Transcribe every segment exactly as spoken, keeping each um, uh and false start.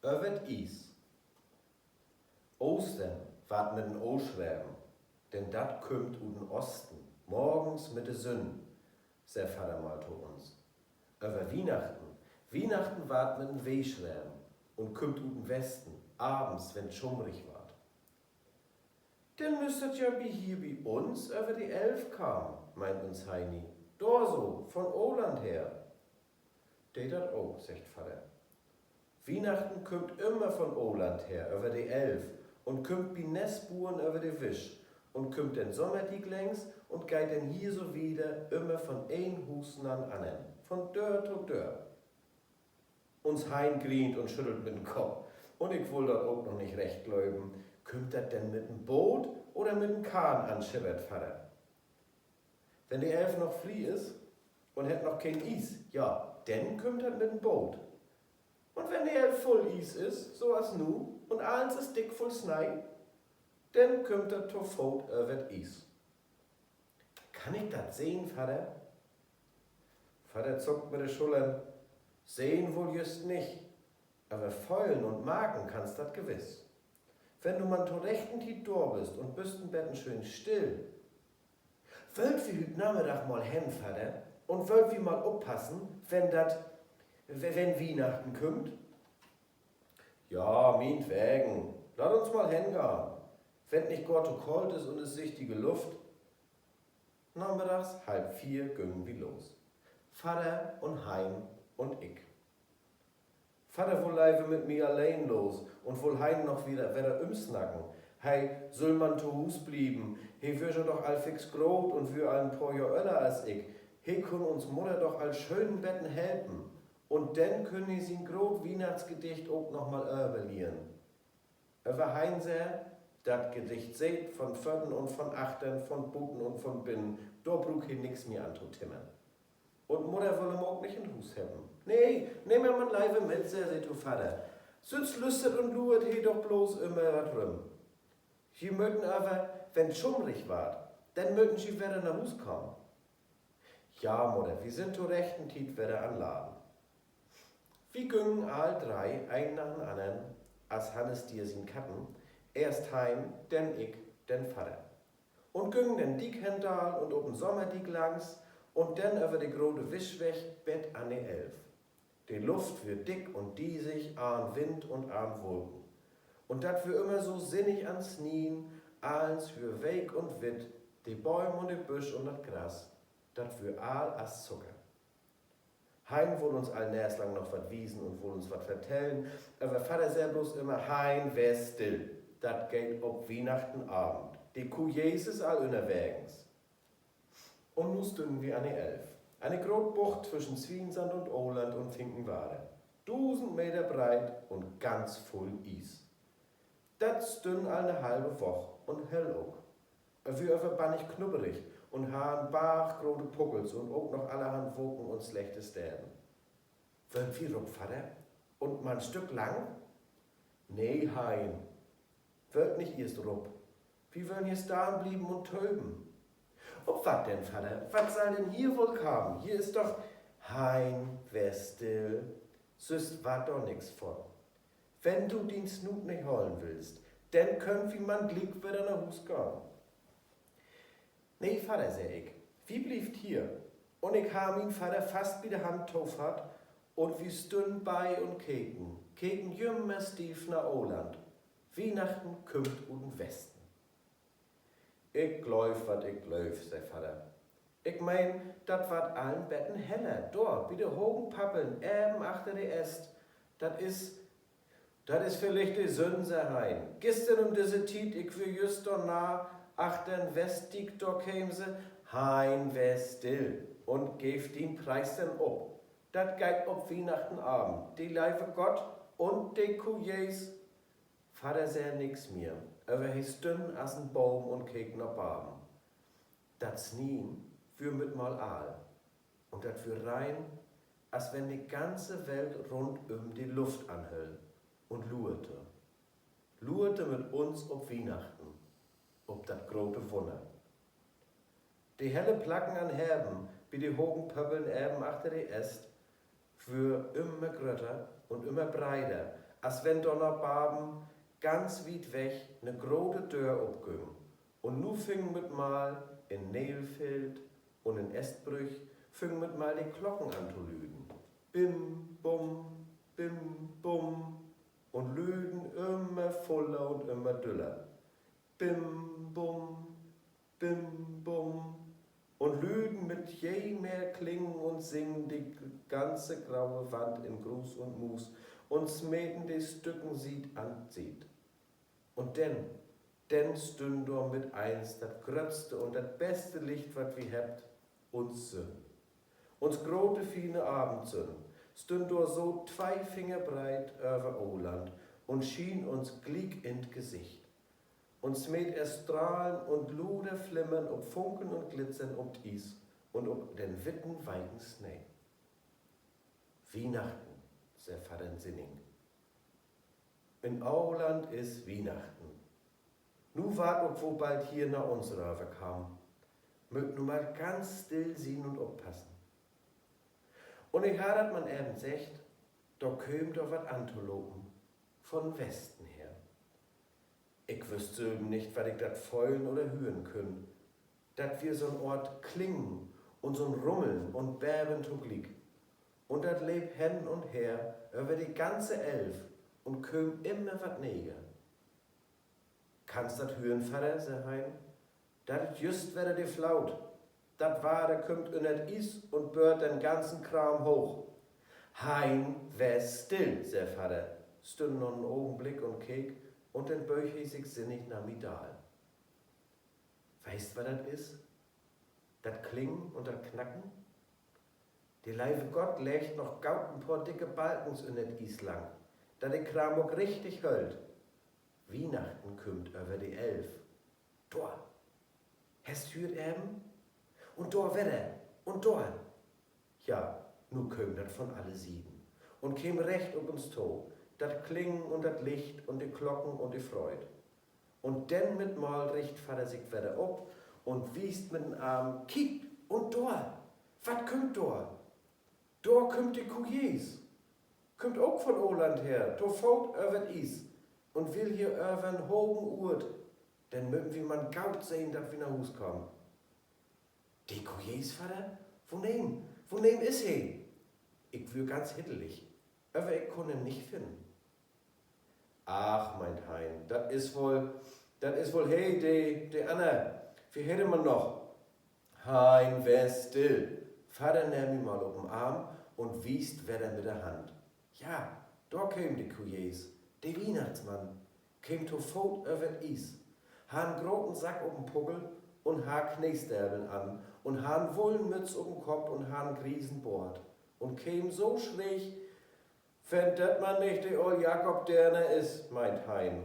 Över't Ies. Oostern warrt mit en O schreven, denn dat kümmt ut den Osten, morgens mit de Sünn, sä Vadder mal to uns. Över Wiehnachten, Wiehnachten warrt mit en W schreven un kümmt ut den Westen, avends, wenn't schummrig warrt. Denn müss dat ja bi, hier bi uns över de Elv kamen, meent uns Heini. Dor so, von Oland her. Deit dat ok, seggt Vadder. Wiehnachten kümmt ümmer von Oland her, över de Elv, un kümmt bi Nestburen över de Wisch un kümmt den Sommerdiek längs un geiht denn hier so wieder, ümmer von een Huus na'n annern, von Döör to Döör. Uns Hein grient un schüddelt mit den Kopp. Un ik wull dat ok noch nich recht glöven. Kümmt dat denn mit en Boot oder mit en Kahn anschippert, Vadder? Wenn de Elv noch frie is un hett noch keen Ies, ja, denn kümmt dat mit en Boot. Un wenn de Elv vull Ies is, so as nu, un allens is dick vull Snee, denn kümmt dat to Foot över't Ies. Kann ik dat sehn, Vadder? Vadder zuckt mit de Schullern. Sehn woll jüst nich, aver föhlen un marken kannst dat gewiss. Wenn du man to rechten Tiet dor büst un büst en beten schöön still. Wüllt wi hüüt Namiddag mal hen, Vadder? Un wüllt wi mal oppassen, wenn dat, wenn Wiehnachten kümmt? Ja, mientwegen. Laat uns mal hengahn. Wenn't nich gor to koolt is un is sichtige Luft. Namiddags halv veer güngen wi los. Vadder un Hein un ik. Vadder wull lever mit mi alleen los un wull Hein noch wedder, wedder ümsnacken. He süll man to Huus blieven. He weer ja doch al fix groot un weer al en poor Johr öller as ik. He kunn uns Mudder doch al schöön en beten helpen. Un denn kunn he sien groot Wiehnachtsgedicht ok noch mal överlieren. Aver Hein sä: Dat Gedicht seet, von vörn un von achtern, von buten un von binnen, dor bruukt he nix mehr an to timmern. Un Mudder wull em ok nich in Huus hebben. Nee, nehm em man lever mit, sä se to Vadder. Sünst lüstert un luert he doch blots ümmer wat rüm. Ji möten aver, wenn't schummrig warrt, denn möten ji wedder na Huus kamen. Ja, Mudder, wi sünd to rechten Tiet wedder an Laden. Wi güngen all dree, een na'n annern, as Hannes Dier sien Katten, eerst Hein, denn ik, denn Vadder. Un güngen den Diek hendal un op den Sommerdiek langs un denn över de grote Wischweg bet an de Elv. De Luft weer dick un diesig, ahn Wind un ahn Wulken. Un dat weer ümmer so sinnig an Snien, allens weer week un witt, de Bööm un de Büsch un dat Gras, dat weer all as Zucker. Hein wull uns al nerslang noch wat wiesen un wull uns wat vertellen, aver Vadder sä blots ümmer: Hein, wees still. Dat geiht op Wiehnachtenavend. De Kuh Jesus is al ünnerwegens. Un nu stünnen wi an de Elv. An de grote Bucht twischen Swiensand un Oland un Finkenwarder. Dusend Meter breit un ganz vull Ies. Dat stünn al 'ne halve Woch un höll ok. Weer aver bannig knupperig un harr en Barg grote Puckels un ok noch allerhand Wulken un slechte Steden. Wüllt wi rup, Vadder? Un man Stück lang? Nee, Hein. Wüllt nich eerst rup. Wi wüllt hier stahn blieven un töven. Op wat denn, Vadder? Wat sall denn hier woll kamen? Hier is doch... Hein, wees still. Süss warrt dor nix von. Wenn du dien Snuut nich hollen willst, denn köönt wi man gliek wedder na Huus gahn. Nee, Vadder, sä ik, wi blievt hier. Un ik harr mien Vadder fast bi de Hand tofaat un wi stünnen beid un keken, keken jümmer stief na Oland. Wiehnachten kümmt ut den Westen. Ik glööv, wat ik glööv, sä Vadder. Ik meen, dat warrt all en beten heller. Dor, bi de hogen Pappeln, even achter de Est. Dat is, dat is villicht de Sünn, sä Hein. Güstern üm disse Tiet, ik weer jüst dorna achter'n Westdiek, dor keem se... Hein, wees still un geev dien Preis denn op. Dat geiht op Wiehnachtenavend. De leve Gott un de Kuh Jesus... Vadder sä nix mehr, aver he stünn as en Boom un keek na baven. Dat Snien weer mit mal all. Un dat weer rein, as wenn de ganze Welt rundüm de Luft anhöll un luerte. Luerte mit uns op Wiehnachten, op dat grote Wunner. De helle Placken an Heven, bi de hogen Pöppeln even achter de Est, wöör ümmer grötter un ümmer breider, As wenn dor na baven ganz wiet weg 'ne grote Döör opgüng. Un nu füngen mit mal in Neelfeld un in Estbrüch füngen mit mal de Klocken an to lüden. Bim, bum, bim, bum. Un lüden ümmer vuller un ümmer düller. Bim, bum, bim, bum. Un lüden mit je mehr Klingen un Singen de ganze graue Wand in Gruus un Muus un smeten de Stücken Siet an Siet. Un denn, denn stünn dor mit eens dat gröttste un dat beste Licht, wat wi hebbt, uns Sünn. Uns grote, fiene Avendsünn stünn dor so twee Finger breet över Oland un schien uns gliek in't Gesicht un smeet ehr Strahlen un luder Flimmern op Funken un Glitzern op't Ies un op den witten, weiken Snee. Wiehnachten, sä Vadder Sinning. In Oland is Wiehnachten. Nu warrt ok woll bald hier na uns röverkamen. Mööt nu mal ganz still sien un oppassen. Un ik harr dat man even seggt, dor kööm dor wat antolopen, von Westen her. Ik wüsst sülven nich, wat ik dat föhlen oder hören künn. Dat wier so'n Oort Klingen un so'n Rummeln un Beven togliek. Un dat leep hen un her över de ganze Elv un kööm immer wat neger. Kannst dat hören, Vadder?, sä Hein. Dat is jüst wedder de Flaut. Dat Water kümmt ünner't Ies un böört den ganzen Kraam hooch. Hein, wees still, sä Vadder, stünn noch en Ogenblick un keek, un denn böög he sik sinnig na mi daal. Weest, wat dat is? Dat Klingen un dat Knacken? De leve Gott leggt noch gaut en poor dicke Balkens ünner't Ies lang, dat de Kraam ok richtig höllt. Wiehnachten kümmt över de Elv. Dor! Hest hüürt even? Un dor wedder! Un dor! Ja, nu kööm dat von alle Sieden un keem recht op uns to, dat Klingen un dat Licht un de Klocken un de Freud. Un denn mit mal richt Vadder sik wedder op un wiest mit den Arm: Kiek, un dor! Wat kümmt dor? Dor kümmt de Kujees! Kümmt ok von Oland her, to Foot över't Ies, un will hier över en hogen Uurt. Denn mööt wi man gaut sehn, dat wi na Huus kamen. De Kujees, Vadder? Woneem, woneem is he? Ik wöör ganz hiddelig, aver ik kunn em nich finnen. Ach, meent Hein, dat is woll, dat is woll he, de, de anner. Wi heten man noch. Hein, wees still. Vadder nehm mi mal op den Arm un wiest wedder mit de Hand. Ja, dor keem de Kujees, de Wiehnachtsmann, keem to Foot över't Ies, harr en groten Sack op den Puckel un harr Kneesteveln an un harr en wullen Mütz op den Kopp un harr en griesen Boort un keem so schreeg: Wenn dat man nich de oll Jakob Deerner is, meent Hein,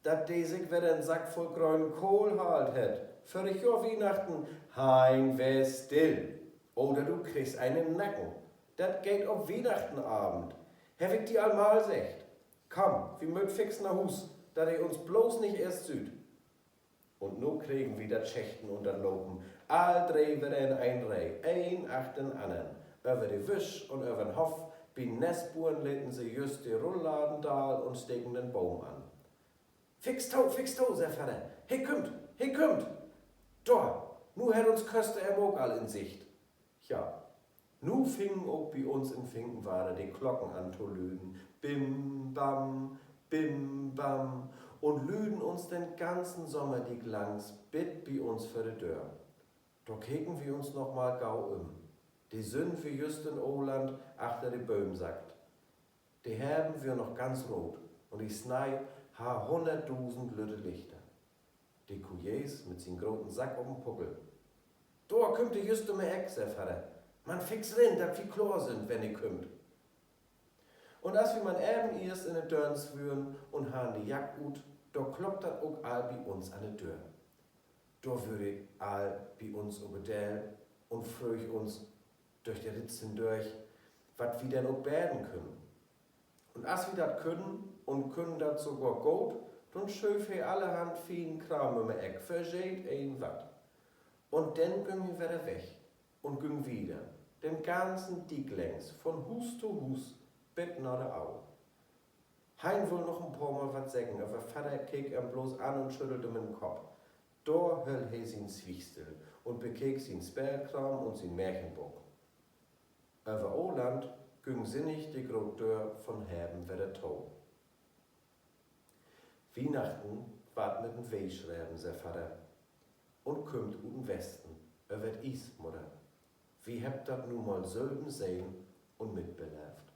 dat de sik wedder en Sack vull grönen Kohl haalt hett. Vörig Johr Wiehnachten. Hein, wees still, oder du kriggst een in'n Nacken. Dat geiht op Wiehnachtenavend. Heff ik di al mal seggt. Kumm, wi mööt fix na Huus, dat he uns blots nich eerst süht. Un nu kregen wi dat Schechten un dat Lopen, all dree wedder in een Reeg, een achter den annern, över de Wisch un över'n Hoff. Bi'n Nestbuurn leten se jüst de Rullladen daal un steken den Boom an. Fix to, fix to, sä Vadder. He kümmt, he kümmt! Dor, nu hett uns Köster em ok al in Sicht. Ja, nu fingen ok bi uns in Finkenwarder de Klocken an to lüden. Bim, bam, bim, bam. Un lüden uns den ganzen Sommerdiek langs bit bi uns vör de Döör. Dor keken wi uns noch mal gau üm. De Sünn wier jüst in Oland achter de Bööm sackt. De Heven wier noch ganz root un de Snei harr hunnertdusend lütte Lichter. De Kujees mit sien groten Sack op den Puckel. Dor kümmt he jüst üm de Eck, sä Vadder. Man fix rin, dat wi kloor sünd, wenn he kümmt. Un as wi man even eerst in de Dörns wüeren un harrn de Jack ut, dor klopp dat ok al bi uns an de Döör. Dor wüer he al bi uns op de Deel un fröög uns dörch de Ritzen dörch, wat wi denn ok beden kunnen. Un as wi dat kunnen, un kunnen dat sogor goot, denn schööv he allerhand fienen Kraam üm de Eck, för jedeen wat. Un denn güng he wedder weg un güng wieder, den ganzen Diek längs, von Huus to Huus, bit na de Au. Hein wull noch en poor Mal wat seggen, aver Vadder keek em blots an un schüddel mit den Kopp. Dor höll he sien Swieg still un bekeek sien Speelkraam un sien Märchenbook. Över Öland güng sinnig de grote Döör von Heven wedder to. Wiehnachten warrt mit en W schreven, sä Vadder, un kümmt ut den Westen, över 't Ies, Mudder. Wi hebbt dat nu mal sülven sehn un mitbeleevt.